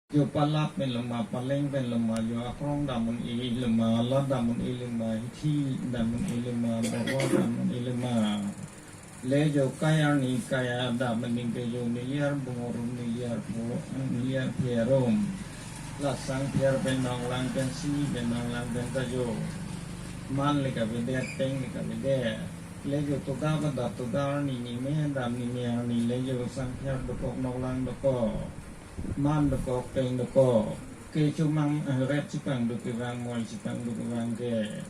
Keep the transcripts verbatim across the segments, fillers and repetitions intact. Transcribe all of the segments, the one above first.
Jo palat pen loma, paleng pen loma, jo akrong dam un-e loma, alat dam un-e loma, hithi dam un-e loma, borwa dam un-e loma. Le jo kai arni kai adap maning ke jo neli arbung arum, neli arphu, neli arphi arum. La sangpher pen nonglang pen, sini pen nonglang pen ta jo. Man le kavedet, peng le kavedet. Le jo toda adap toda arni, nime adap nime arni le jo sangpher dokok, nonglang dokok, man dokok, peng dokok. Ke chomang, eh, ret chepangduk kevang, moi chepangduk kevang ke.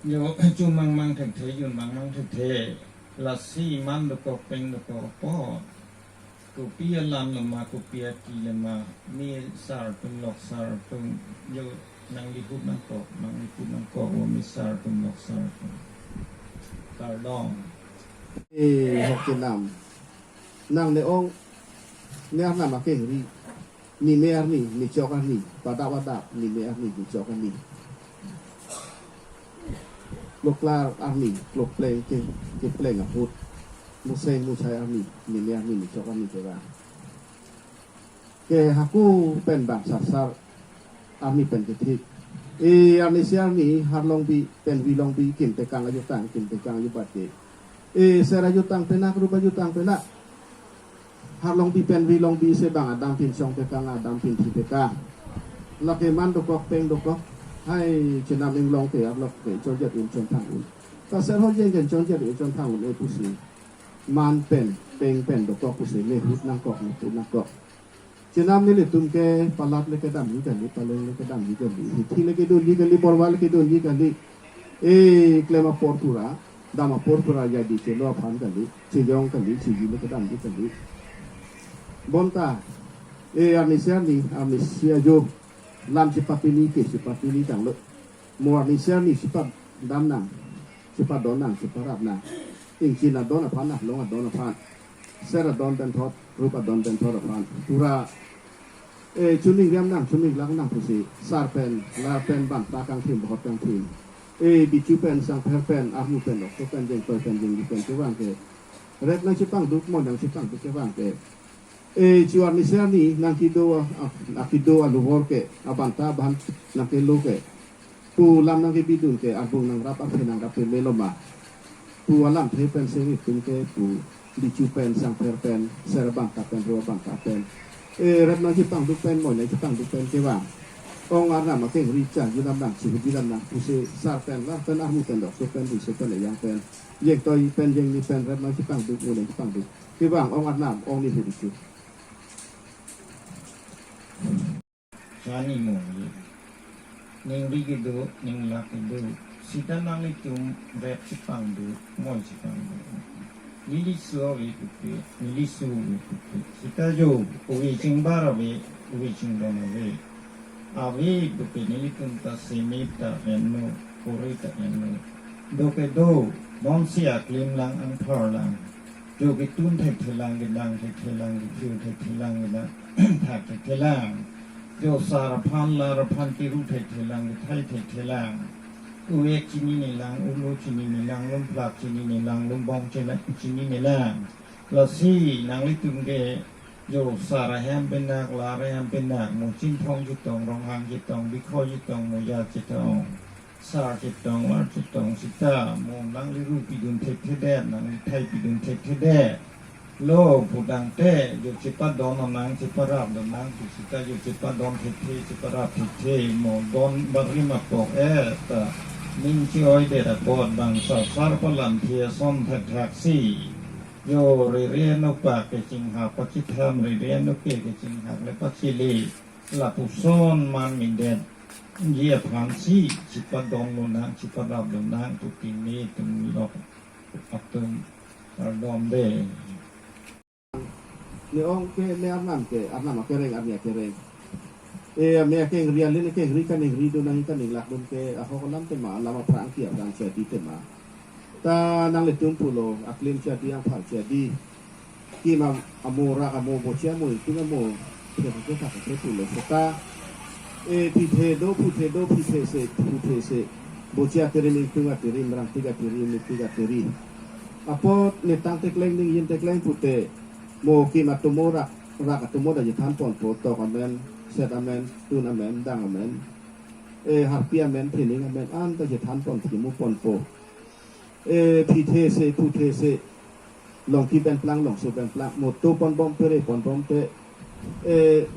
Jo chomang mang thekthe, jun mang mang thekthe. Lasi man dokok, peng dokok apot, kopi alam loma, kopi ati loma, me sar atum, lok sar atum, jo nanglihut nangkok, nanglihut nangkok, o me sar atum, lok sar atum. Kardom. Eh, hok kenam. Nang ne ong, ne arnam akengri. Nime arni, nechok arni, padap adap, nime arni, nechok arni. Kloklar arni, klopleng ke, kepleng ahut. Museng musai arni, nime arni, nechok arni kevang. Ke hako pen bang sarsar arni pen kethik. E arnisi arni, Harlongbi pen Vilongbi, kim tekang ajutang, kim tekang ajubat ke. E ser ajutang penak, rup ajutang penak. Harlongbi pen Vilongbi se bang adam pin chong tekang, adam pin thi tekang. Lake man dokok, peng dokok. Hai chenam inglong ke, arlok ke, chonjet un chonthang un. Ta ser hojeng ke chonjet un chonthang un, e pusi. Man pen, peng pen dokok pusi, mehut nangkok, mehut nangkok. Chenam nelitum ke palat le kedamji kali, paleng le kedamji kali, hithi le kedunji kali, borwa le kedunji kali. E klem apor pura, dam apor pura jadi chelo aphan kali, chejong kali, chiji le kedamji kali. Bonta, e arnisi arni, arnisi ajo, lam chepapini ke chepapini tanglo. Mo arnisi arni chepadam nang, chepadon nang, cheparap nang. Ingchin adon aphan, arlong adon aphan. Ser adon pen thot, rup adon pen thot aphan. Pura, eh, chuning riam nang, chuning lang nang pusi. Sar pen, lar pen, banta kangthim, bohot kangthim. Eh, bichu pen, sangpher pen, armu pen, dokso pen, jengtoi pen, jengdi pen, kevang ke. Ret nangchepangduk, moi nangchepangduk kevang ke. Eh, chu arnisi arni, nangkedo, ah, akedo alubor ke, abanta abang nangkelo ke. Pu lam nangkebidun ke, arbung nangrap, arphe nangrap peme loma. Pu alamthe pen seng itum ke, pu bichu pen, sangpher pen, ser bangka pen, ro bangka pen. Eh, ret nangchepangduk pen, moi nangchepangduk pen kevang. Ong arnam akengri chang, judam nang, chihut judam nang, pusi sar pen, lar pen, armu pen, dokso pen, riso pen, eyang pen, jengtoi pen, jengni pen, ret nangchepangduk, moi nangchepangduk. Kevang, ong arnam, ong ni hu bichu. Chani mo ye. Ningri kedo, ninglak kedo. Sita nanglitum ret chepangduk, moi chepangduk. Neli su ave pupe, neli su ave pupe. Sita jo, ove chingbar ave, ove chingdon ave. Ave pupe nelitum ta seme ta enno, kore ta enno. Do kedo, bonsi aklim lang, angthor lang. Jo ketun thekthelang, kedang thekthelang, kethir thekthelang, kedang thak thekthelang. Jo sar aphan, lar aphan, keru thekthelang, kethai thekthelang. Uvek chininelang, ulo chininelang, lumplak chininelang, lumbong chela-, chininelang. Lasi nanglitum ke jo sar ahem penak, lar ahem penak, mo Chinthong chetong, Ronghang chetong, Bikho chetong, Moja chetong, sar chetong, lar chetong sita, mo nangliru pidun thekthedet, nanglithai pidun thekthedet. Lo pudangte, jo chepadon nang, cheparap nang, pu sita jo chepadon thekthe, cheparap thekthe, mo don barim apok e ta, ning che-oidet apot bang sarsar palamthe ason thakthak si. Jo rere nopak kechinghak pachitham, rere noke kechinghak le pachili. Lapuson man mindetji aphansi chepadon lonang, cheparap lonang, pu pini tum lok atum kardom de. Ne ong ke, ne arnam ke, arnam akereng, arni akereng. E, ame akengri, alin akengri, kaningri dun nang, kaninglak dun ke, ahok alam tema, alam aphrang ki aphrang chadi tema. Ta nanglitum pulo, aklim chadi, angphar chadi. Kim am-, amo rak amo bochia amo ingtung amo. Phe phe thak phe pulo. Seta, e, pithe do, puthe do, pithe se, puthe se. Bochia atirim, ingtung atirim, rangtik atirim, mitik atirim. Apot netang tekleng, ningyin tekleng pute. Mo kim atomo rak, rak atomo da jethan ponpo, tok amen. Set amen, tun amen, dang amen, e, harpi amen, phening amen, anta chethan pon, thimu ponpo. E, phithe se, phuthe se, longki pen plang, longso pen plang, mo to pon bom, pere pon bom te, e,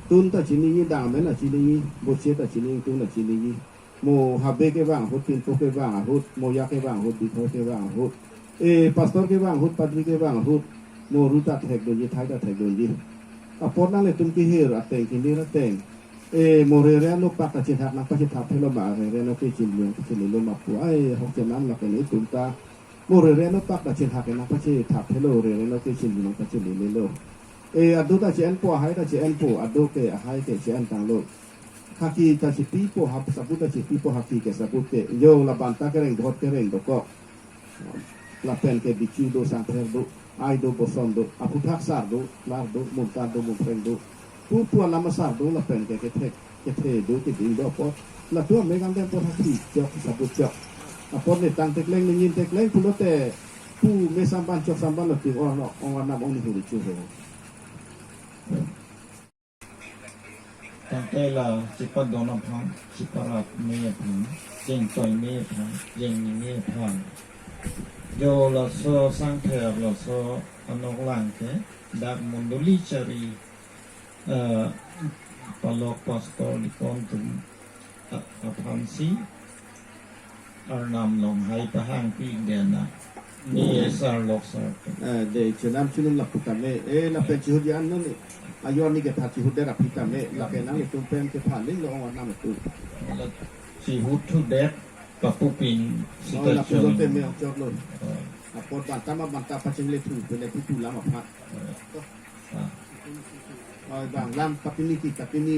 tun ta chiniji, dang amen ta chiniji, boche ta chiniji, tun ta chiniji. Mo habe kevang ahut, pinpo kevang ahut, mo ya kevang ahut, bithor kevang ahut, e, pastor kevang ahut, padri kevang ahut, mo ru ta thekdunji, thai ta thekdunji. Apot nanglitum kehir ateng, kehir ateng, e, mo rere alo pak ta chinghak nangpachethap thelo ma, rere alo ke chinlung, chinlilo ma pu, ai, hok chenam lake netum ta. Mo rere alo pak ta chinghak nangpachethap thelo, rere alo ke chinlilo, nangpachinlilo. E, ado ta che-enpo, ahai ta che-enpo, ado ke, ahai ke che-en tanglo. Haki ta chepipo, hap sabut ta chepipo, haki ke sabut ke. Jo, labang ta kereng, dohot kereng dokok. Lapen ke bichu do, sangther do, ai do, boson do, aphuthak sar do, lar do, muntan do, munphreng do. Pu pu alam asar do, lapen ke kethek, kethe do, keding do apot. Latum me kangdeng apot haki chok, sabut chok. Apot ne tang tekleng, ne nyin tekleng pulote, pu me samban chok samban lo ting or no, ong anam ong ni huri chu ho. Tangte la chepadon aphan, cheparap me aphan, chengtoi me aphan, chengni me aphan. Jo laso sangther laso anoklang ke, dak mondoli chari, eh, palok pastor deacon atum a-, aphansi Arnam along hai pahangpi dena. Ni sar lok sar. Eh, de chenam chinum lapu tame. Eh, lapen chihut ya non ni. Ayor ni ketha chihut der aphi tame. Lake nanglitum pen ketha ling lo ong anam tu. La chihut thu der papu pin. Oh, sita lapu lo chon. Teme ong chok lo. Oh. Apot banta ma banta paching le thu, pele thu thu lam aphat. Oh. Ah. Oh, bang lam kapini ki, kapini.